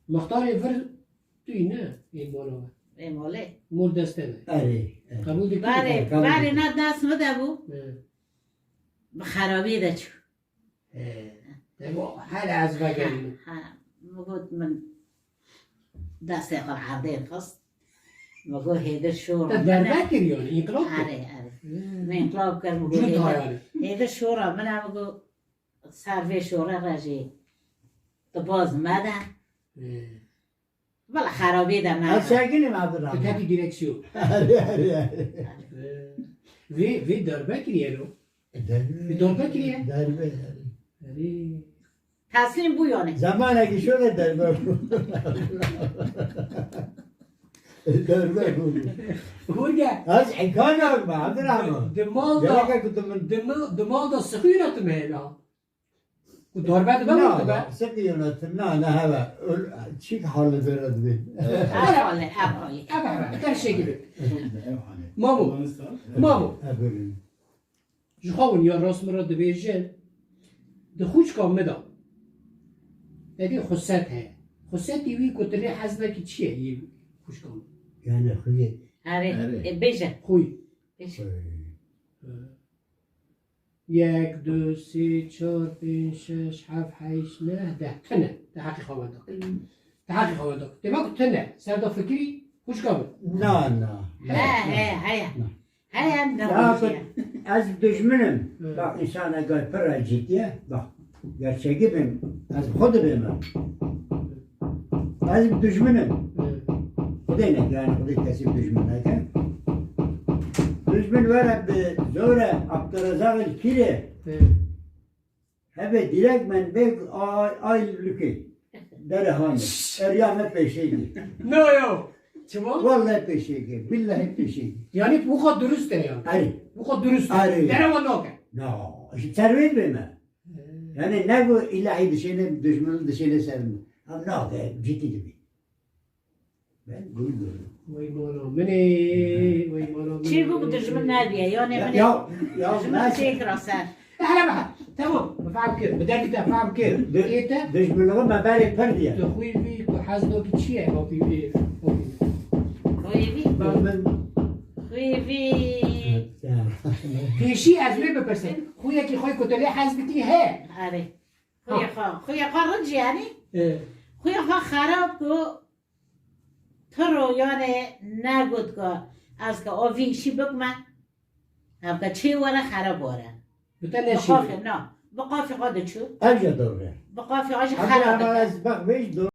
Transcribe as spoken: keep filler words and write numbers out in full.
Muxtarê vir tu yî ne, ê mala we. Ê malê. Mor dest te de. Erê, erê. Qebûl dikî? Barê, Qebûl barê dikî. Na dest min de bû. He. Bi xerabî de çû. He. Te got, hele ez vegerînim. Ha, ha. Min got, min destê xwe li erdê xist. Min got, hêdir şora min e. Te derbe kir yani, înqilab kir? Erê, erê. Hmm. Min înqilab kir, min got, hêdir, hêdir şora min e, min got, ser vê şore re jî tu baz mede. Hmm. Bila xerabî de me. Ez çekinim Abdurrahman. Tu ketî direksiyon. Erê, erê, erê. Vê, vê darbe kiriye lo. Darbe. Vê darbe kiriye. Darbe, erê. Erê. Teslîm bû yani. Zamanekî şöyle darbe bû. Darbe bû. Hûrge. Ez imkan yok be Abdurrahman. Di mal da, gerek ku tu min di mal, di mal da sıkı yönetim hela. Ku darbe dibe, na, wê dibe. Sıkı yönetim, na, na, heve. Öl-, çik hali böyle dibe. Ev hali, ev hali. Ev hali, her şey gibi. Ev hali. Mamo. Mamo. Ha, buyurun. Ji xwe hûn ya rast min re dibêjin, di xwişka min de, te dî xuset heye. Xusetî wî ku tu lê hez nekî çi ye yê xwişka min? Yani xuyê. Erê, erê. E, bêje. Xuyê. Bêje. Xuyê. Yek, du, sê, çar, pênc, şeş, heft, heşt, neh, deh. Tine. Te heqî xwe wenda. Hmm. Te heqî xwe wenda. Dema ku tine. Ser de fikirî, xwişka min. Na, na. He, he, heye. Na. Heye, ne xwişka. Ya, ez dijminim. Hı. Bak, insan eger pir ciddiye, bak, gerçekî bim, ez xwe dibême. Ez dijminim. Hı. Xwedê neke, yani Xwedê kesî dijmin neke. Dijmin were bi zor e, Abdurrezzaq el Kîrê. Hı. Hebe direkt men bek ay, ay lukê. Dere hanê. Eriya me pêşê gir. No, yo. Çima? Vallahi pêşê gir. Billahi pêşê gir. Yani bu kadar dürüst e yani. Erê. Bu kadar dürüst. Erê. Dere ve nake. No. Ji terwê bême. He. Yani ne bu ilahi dişêne, dijmin dişêne ser min. Em nake, ciddi dibi. Ben buydu. Wey mala min ê, wey mala min ê. Çi bû, dijmin nebiye, yanê min ê. Ya, ya, dijmin têkira ser. Hele be, tamam, fehm kir, bi derdî te fehm kir. Ê te? Dijminliği me berê pir diye. Tu xwî vî ku hez dokî çi ye, bapî vî, bapî vî? Xwî vî? Dijmin. Xwî vî? Pêşî ez wê bipirsim. Xwiyekî xwe ku tu lê hez dikî he? Erê. Xwiyê xwe, xwiyê xwe rind jî, yanî? Ê. Xwiyê xwe xerab ku Piro, yani, negot ku ez ke o vî işî bikme, ev ke çê were xerab were. Bi te neşî. Bi qafê, na. Bi qafê xwe diçû. Ev jî doğru. Bi qafê xwe jî xerab dike. Ez bak vê jî doğru.